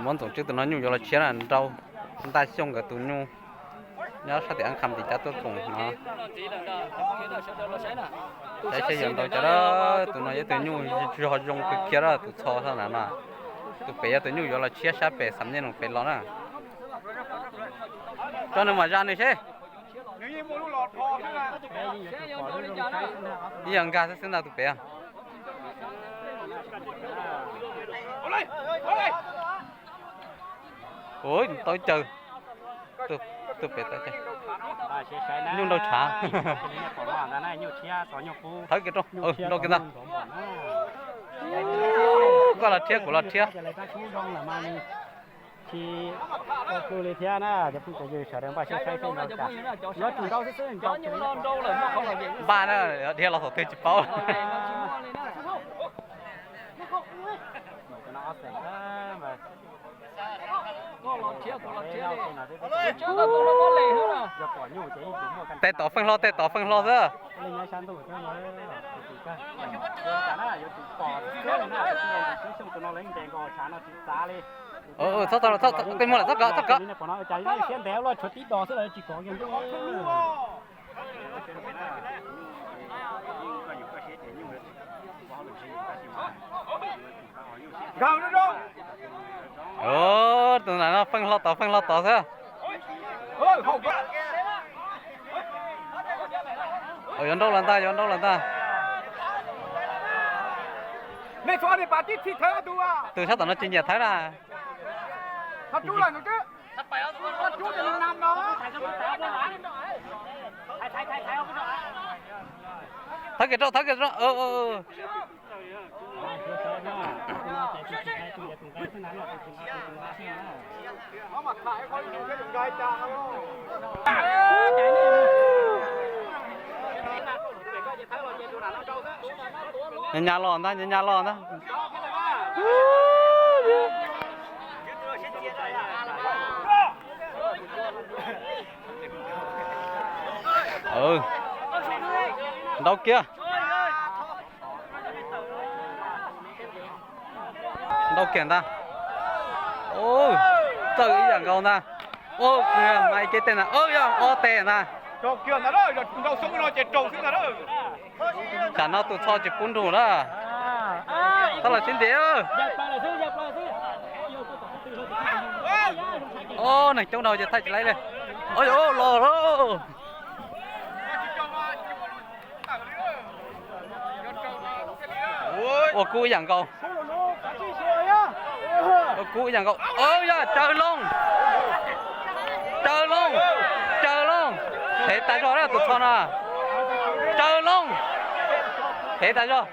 Muab Ntxoov Tswb tus no nyuj yuav los tshiab na, nrau Ntaj Xyooj nkawd tus nyuj nyob sab tim Ab Qha Tis Cab tuaj koom no. Saib seb yuav nrau cas, tus no yog tus nyuj zog zoo kawg kiag tus txho sab nraud no. Tus pem yog tus nyuj yuav los tshiab sab pem Xam Nyej Loos pem los na. Tso nws mam zas nws seb. Ib yam nkag xwb xwb ntag tus pem. Ua tau caws. Tus pem tau caws. Nyuj nrau tshav. Thawb kiag rau, nrau kiag ntag. Koj los rhiab kuv los rhiab. Npaj na, dhia los thaum twg tsis paub. Tes tom feej hlo, tes tom feej hlo xwb. Txhob tau, tej muag lawm, txhob kov, txhob kov. Tus ntawm no feej hlo tod, feej hlo tod xwb. Yuav nrau lawm ntag, yuav nrau lawm ntag. Tus sab tom no tsis nyiam thawb na. Thawb kiag rau, thawb kiag rau. Nyas nyas los ntag, nyas nyas los ntag. Nrau kiag. Nrau kiag ntag. Txawj ib yam nkaus ntag. Mas ib ke tej ntag, yog ob tes ntag. Tsam no tus txho tsis pub nrug na. Txhob los sib nti. Neeg coob dhau ces thaij tsis laib li. Los. Ua kub ib yam nkaus. Ua kub ib yam nkaus. Yog Tsaws Looj. Tsaws Looj. Tsaws Looj. Thev tas zog na tus txho no. Tsaws Looj. Thev tas zog.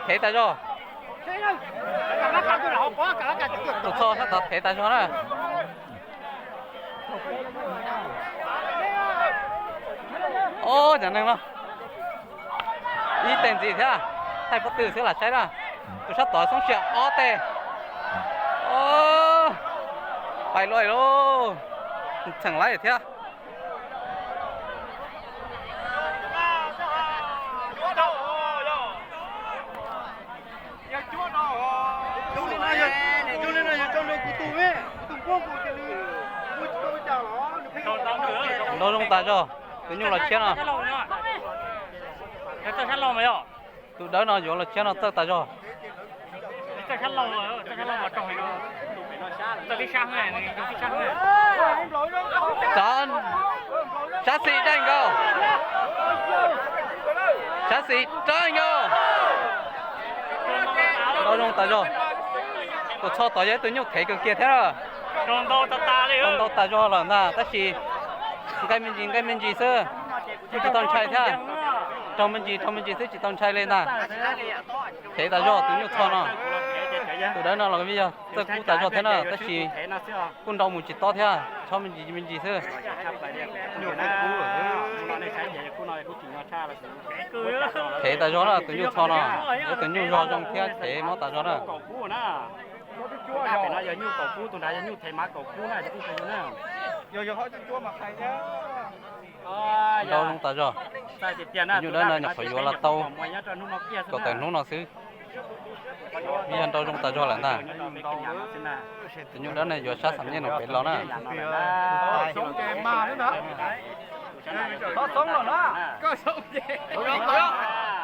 Thev tas zog. Tus txho sab tod thev tas zog na. Ob cov neeg no ib teg ntxiv thiab, thaij pob tw xwb lam saib na. Tus sab tod xoob sia ob teg. Pais luaj lauj, txheem laib thiab. Nrau zoo tas zog, tus nyuj los tshiab no. Tus dawb no yuav los tshiab no txawj tas zog. Sab xis dai nkaus. Sab xis dai nkaus. Nrau zoo tas zog. Tus txho tod yog ib tug nyuj thev kawg kiag thiab. Ntau tas zog lawm ntag tab sis nqaij me ntsis nqaij me ntsis xwb, kuj tsis tau ntshai thiab. Raug me ntsis raug me ntsis xwb tsis tau ntshai li ntag. Thev tas zog tus nyuj txho no. Tus dawb no los yog txawj kub tas zog thiab na tab sis kuj nrau mus tsis tob thiab, chob me ntsis me ntsis xwb. Thev tas zog na tus nyuj txho no, yog tus nyuj zog zoo thiab thev mob tas zog na. Nrau zoo tas zog. Tus nyuj dawb no nyuam qhuav yuav los tau kaum tawm hnub no xwb. Yog nrau zoo tas zog lawm ntag. Tus nyuj dawb ne yuav sab xam nyej no pem los na.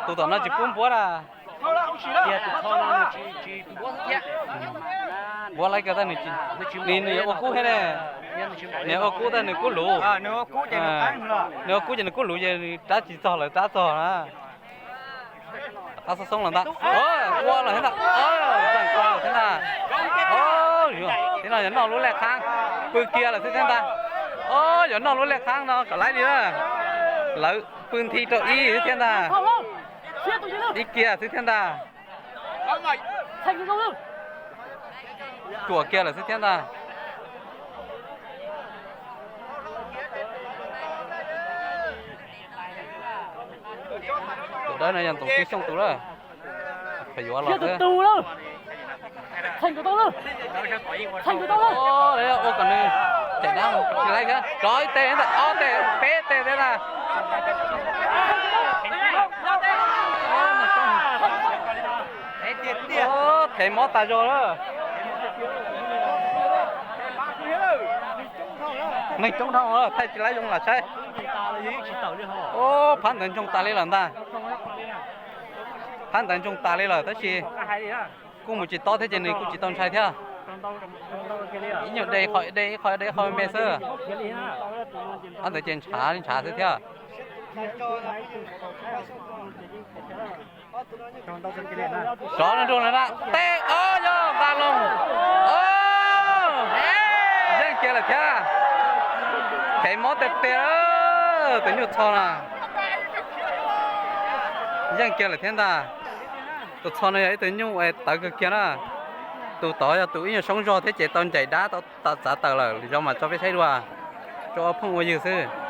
Tus tom no tsis pub npuab na. Npuab laib kiag tab nws, nws yuav ua kub thiab ne. Nws ua kub tab nws kub luv. Nws ua kub ces nws kub luv ces nws rab tsis txog lawv rab txog na. Rov qab xoob xoob los ntag. Ua los thiab ntag. Thiab no yog noj lub lej qhaab, pw kiag lawm xwb thiab ntag. Yog noj lub lej qhaab no kom laib li na. Lawv pw nthi rau ib xwb thiab ntag. Ib kiag xwb thiab ntag. Cuam kiag lawm xwb thiab ntag. Tus dawb no yog Ntxoov Tswb Xyooj tus lawm. Pheej yuav los xwb. Ua kom nws cem dab tsis laib thiab, rov ib teg ntag, ob teg peb teg thiab ntag. Thev mob tas zog lawm. Neeg coob dhau lawm, thaij tsis laib zoo lam saib. Phab ntawd ntsoog tas li lawm ntag. Phab ntawd ntsoog tas li lawm tab sis kuj mus tsis tob thiab ces nws kuj tsis tau ntshai thiab. Ib nyuag de qho de ib qho de ib qho me xwb. Phab ntawd ces ntshav ntshav xwb thiab. Rov nrug na, teg, o, yog nqa loo. Yeej kiag lawm thiab. Thev mob tiag tiag, tus nyuj txho na. Yeej kiag lawm thiab ntag. Tus txho no yog ib tug nyuj uas tawv kawg kiag na. Tus tod yog tus ib nyuag soob zog thiab ces tau ncaim dab tau txav tawm lawm, lwm zaus mam tso peb saib dua. Rau ob phooj ua ywg xwb.